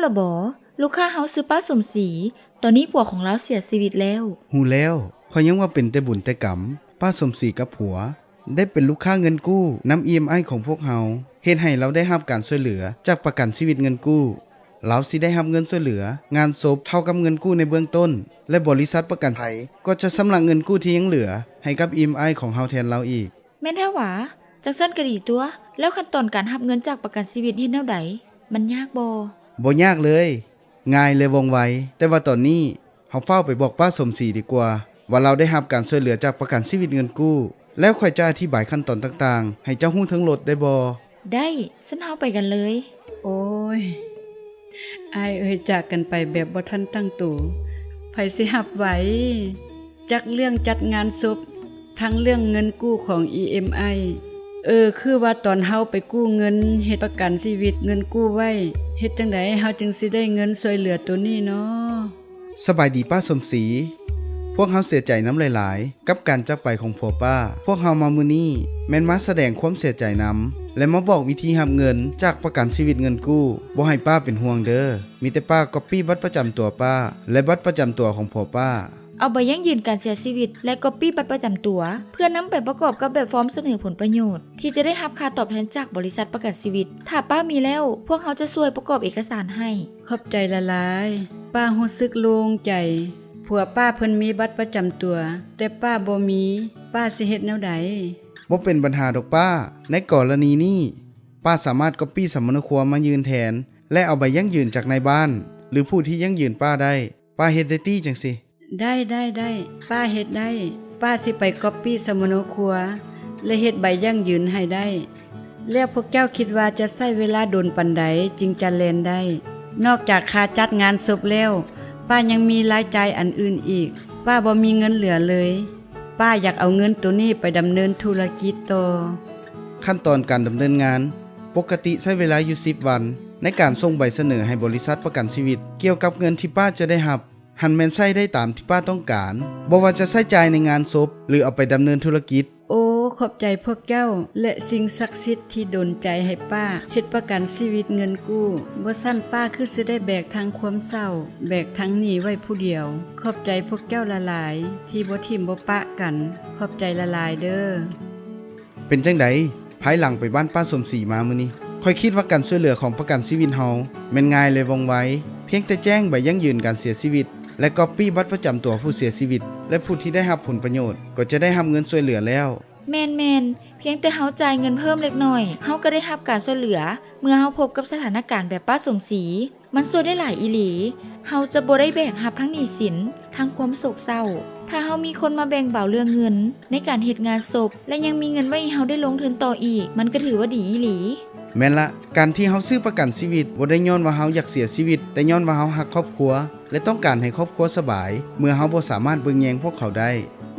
ສະບໍ ລູກຄ້າເຮົາຊື່ປ້າສົມສີ, ຕອນນີ້ຜົວຂອງລາວເສຍຊີວິດແລ້ວ. ຮູ້ແລ້ວ, ຂ້ອຍຍັງວ່າເປັນແຕ່ບຸນແຕ່ກຳ, ປ້າສົມສີກັບຜົວ ໄດ້ເປັນລູກຄ້າເງິນກູ້ນຳ ອີເອັມໄອ ຂອງພວກເຮົາ, ເຮັດໃຫ້ລາວໄດ້ຮັບການຊ່ວຍເຫຼືອຈາກປະກັນຊີວິດເງິນກູ້. ລາວຊິໄດ້ຮັບເງິນຊ່ວຍເຫຼືອງານສົບເທົ່າກັບເງິນກູ້ໃນເບື້ອງຕົ້ນ ແລະ ບໍລິສັດປະກັນໄພກໍຈະຊຳລະເງິນກູ້ທີ່ຍັງເຫຼືອໃຫ້ກັບ ອີເອັມໄອ ຂອງເຮົາແທນລາວອີກ. ແມ່ນແທ້ຫວາ? ຈັ່ງຊັ້ນກໍດີຕົວະ. ແລ້ວຂັ້ນຕອນການຮັບເງິນຈາກປະກັນຊີວິດເຮັດແນວໃດ? ມັນຍາກບໍ່? ບໍ່ຍາກເລີຍ, ງ່າຍ ແລະ ວ່ອງໄວ. ແຕ່ວ່າຕອນນີ້ເຮົາຟ້າວໄປບອກປ້າສົມສີດີກວ່າ ວ່າລາວໄດ້ຮັບການຊ່ວຍເຫຼືອຈາກປະກັນຊີວິດເງິນກູ້, ແລ້ວຂ້ອຍຈະອະທິບາຍຂັ້ນຕອນຕ່າງໆໃຫ້ເຈົ້າຮູ້ເທິງລົດໄດ້ບໍ່? ໄດ້, ຊັ້ນເຮົາໄປກັນເລີຍ. ໂອ້ຍ ອ້າຍເອີຍ, ຈາກກັນໄປແບບບໍ່ທັນຕັ້ງໂຕ, ໃຜຊິຮັບໄຫວ? ຈັກເລື່ອງຈັດງານສົບ, ທັງເລື່ອງເງິນກູ້ຂອງ ອີເອັມໄອ. ເອີ, ຄືວ່າຕອນເຮົາໄປກູ້ເງິນເຮັດປະກັນຊີວິດເງິນກູ້ໄວ້, ເຮັດຈັ່ງໃດເຮົາຈຶ່ງຊິໄດ້ເງິນຊ່ວຍເຫຼືອໂຕນີ້ນໍ? ສະບາຍດີປ້າສົມສີ, ພວກເຮົາເສຍໃຈນຳຫຼາຍໆ ກັບການຈາກໄປຂອງຜົວປ້າ. ພວກເຮົາມາມື້ນີ້ແມ່ນມາສະແດງຄວາມເສຍໃຈນຳ ແລະ ມາບອກວິທີຮັບເງິນຈາກປະກັນຊີວິດເງິນກູ້. ບໍ່ໃຫ້ປ້າເປັນຫ່ວງເດີ, ມີແຕ່ປ້າກັອບປີ້ບັດປະຈຳຕົວປ້າ ແລະ ບັດປະຈຳຕົວຂອງຜົວປ້າ. ເອົາໃບຢັ້ງຢືນການເສຍຊີວິດ ແລະ ກັອບປີ້ບັດປະຈຳຕົວ ເພື່ອນຳໄປປະກອບກັບແບບຟອມສະເໜີຜົນປະໂຫຍດ ທີ່ຈະໄດ້ຮັບຄ່າຕອບແທນຈາກບໍລິສັດປະກັນຊີວິດ. ຖ້າປ້າມີແລ້ວ, ພວກເຮົາຈະຊ່ວຍປະກອບເອກະສານໃຫ້. ຂອບໃຈຫຼາຍໆ, ປ້າຮູ້ສຶກໂລ່ງໃຈ. ຜົວປ້າເພິ່ນມີບັດປະຈຳຕົວ, ແຕ່ປ້າບໍ່ມີ, ປ້າຊິເຮັດແນວໃດ? ບໍ່ເປັນບັນຫາດອກປ້າ, ໃນກໍລະນີນີ້ ປ້າສາມາດກັອບປີ້ສຳມະໂນຄົວມາຍື່ນແທນ ແລະ ເອົາໃບຢັ້ງຢືນຈາກນາຍບ້ານ ຫຼື ຜູ້ທີ່ຢັ້ງຢືນປ້າໄດ້. ປ້າເຮັດໄດ້ຕິຈັ່ງຊີ້? ໄດ້, ໄດ້, ໄດ້. ປ້າເຮັດໄດ້. ປ້າຊິໄປກັອບປີ້ສຳມະໂນຄົວ ແລະ ເຮັດໃບຢັ້ງຢືນໃຫ້ໄດ້. ແລ້ວພວກເຈົ້າຄິດວ່າຈະໃຊ້ເວລາດົນປານໃດຈຶ່ງຈະແລ່ນໄດ້? ນອກຈາກຄ່າຈັດງານສົບແລ້ວ, ປ້າຍັງມີລາຍຈ່າຍອັນອື່ນອີກ. ປ້າບໍ່ມີເງິນເຫຼືອເລີຍ. ປ້າຢາກເອົາເງິນໂຕນີ້ໄປດຳເນີນທຸລະກິດຕໍ່. ຂັ້ນຕອນການດຳເນີນງານ ປົກກະຕິໃຊ້ເວລາຢູ່ສິບວັນ ໃນການສົ່ງໃບສະເໜີໃຫ້ບໍລິສັດປະກັນຊີວິດ ກ່ຽວກັບເງິນທີ່ປ້າຈະໄດ້ຮັບ. ຫັ້ນແມ່ນໃຊ້ໄດ້ຕາມທີ່ປ້າຕ້ອງການ, ບໍ່ວ່າຈະໃຊ້ຈ່າຍໃນງານສົບ ຫຼື ເອົາໄປດຳເນີນທຸລະກິດ. ໂອ, ຂອບໃຈພວກເຈົ້າ ແລະ ສິ່ງສັກສິດທີ່ດົນໃຈໃຫ້ປ້າເຮັດປະກັນຊີວິດເງິນກູ້. ບໍ່ຊັ້ນປ້າຄືຊິໄດ້ແບກທັງຄວາມເສົ້າ, ແບກທັງໜີ້ໄວ້ຜູ້ດຽວ. ຂອບໃຈພວກເຈົ້າຫຼາຍໆ ທີ່ບໍ່ຖິ້ມບໍ່ປະກັນ. ຂອບໃຈຫຼາຍໆເດີ້. ເປັນຈັ່ງໃດ ພາຍຫຼັງໄປບ້ານປ້າສົມສີມາມື້ນີ້? ຂ້ອຍຄິດວ່າການຊ່ວຍເຫຼືອຂອງປະກັນຊີວິດເຮົາແມ່ນງ່າຍ ແລະ ວ່ອງໄວ. ພຽງແຕ່ແຈ້ງໃບຢັ້ງຢືນການເສຍຊີວິດ ແລະ ກັອບປີ້ບັດປະຈຳຕົວຜູ້ເສຍຊີວິດ ແລະ ຜູ້ທີ່ໄດ້ຮັບຜົນປະໂຫຍດ ກໍຈະໄດ້ຮັບເງິນຊ່ວຍເຫຼືອແລ້ວ. ແມ່ນໆ, ພຽງແຕ່ເຮົາຈ່າຍເງິນເພີ່ມເລັກນ້ອຍ, ເຮົາກໍໄດ້ຮັບການຊ່ວຍເຫຼືອ. ເມື່ອເຮົາພົບກັບສະຖານະການແບບປ້າສົມສີ, ມັນຊ່ວຍໄດ້ຫຼາຍອີ່ຫຼີ. ເຮົາຈະບໍ່ໄດ້ແບກຮັບທັງໜີ້ສິນ, ທັງຄວາມໂສກເສົ້າ. ຖ້າເຮົາມີຄົນມາແບ່ງເບົາເລື່ອງເງິນໃນການເຮັດງານສົບ ແລະ ຍັງມີເງິນໄວ້ໃຫ້ເຮົາໄດ້ລົງທຶນຕໍ່ອີກ, ມັນກໍຖືວ່າດີອີ່ຫຼີ. ແມ່ນລະ, ການທີ່ເຮົາຊື້ປະກັນຊີວິດ ບໍ່ໄດ້ຍ້ອນວ່າເຮົາຢາກເສຍຊີວິດ, ແຕ່ຍ້ອນວ່າເຮົາຮັກຄອບຄົວ ແລະ ຕ້ອງການໃຫ້ຄອບຄົວສະບາຍ ເມື່ອເຮົາບໍ່ສາມາດເບິ່ງແຍງພວກເຂົາໄດ້.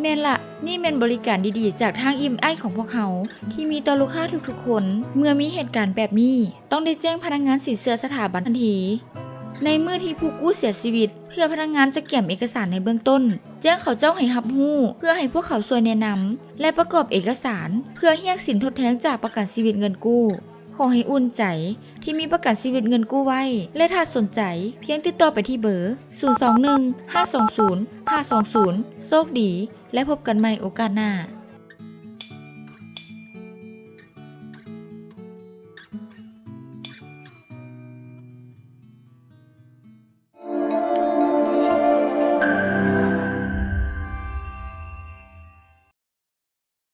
ແມ່ນລະ, ນີ້ແມ່ນບໍລິການດີໆຈາກທາງ ອີເອັມໄອ ຂອງພວກເຮົາ ທີ່ມີຕໍ່ລູກຄ້າທຸກໆຄົນ. ເມື່ອມີເຫດການແບບນີ້, ຕ້ອງໄດ້ແຈ້ງພະນັກງານສິນເຊື່ອສະຖາບັນທັນທີ. ໃນມື້ທີ່ຜູ້ກູ້ເສຍຊີວິດ, ເພື່ອພະນັກງານຈະກຽມເອກະສານໃນເບື້ອງຕົ້ນ, ແຈ້ງເຂົາເຈົ້າໃຫ້ຮັບຮູ້ ເພື່ອໃຫ້ພວກເຂົາຊ່ວຍແນະນຳ ແລະ ປະກອບເອກະສານ ເພື່ອຮຽກສິນທົດແທນຈາກປະກັນຊີວິດເງິນກູ້. ຂໍໃຫ້ອຸ່ນໃຈທີ່ມີປະກັນຊີວິດເງິນກູ້ໄວ້ ແລະ ຖ້າສົນໃຈ, ພຽງຕິດຕໍ່ໄປທີ່ເບີ ສູນສອງໜຶ່ງ ຫ້າສອງສູນ ຫ້າສອງສູນ. ໂຊກດີ ແລະ ພົບກັນໃໝ່ໂອກາດໜ້າ.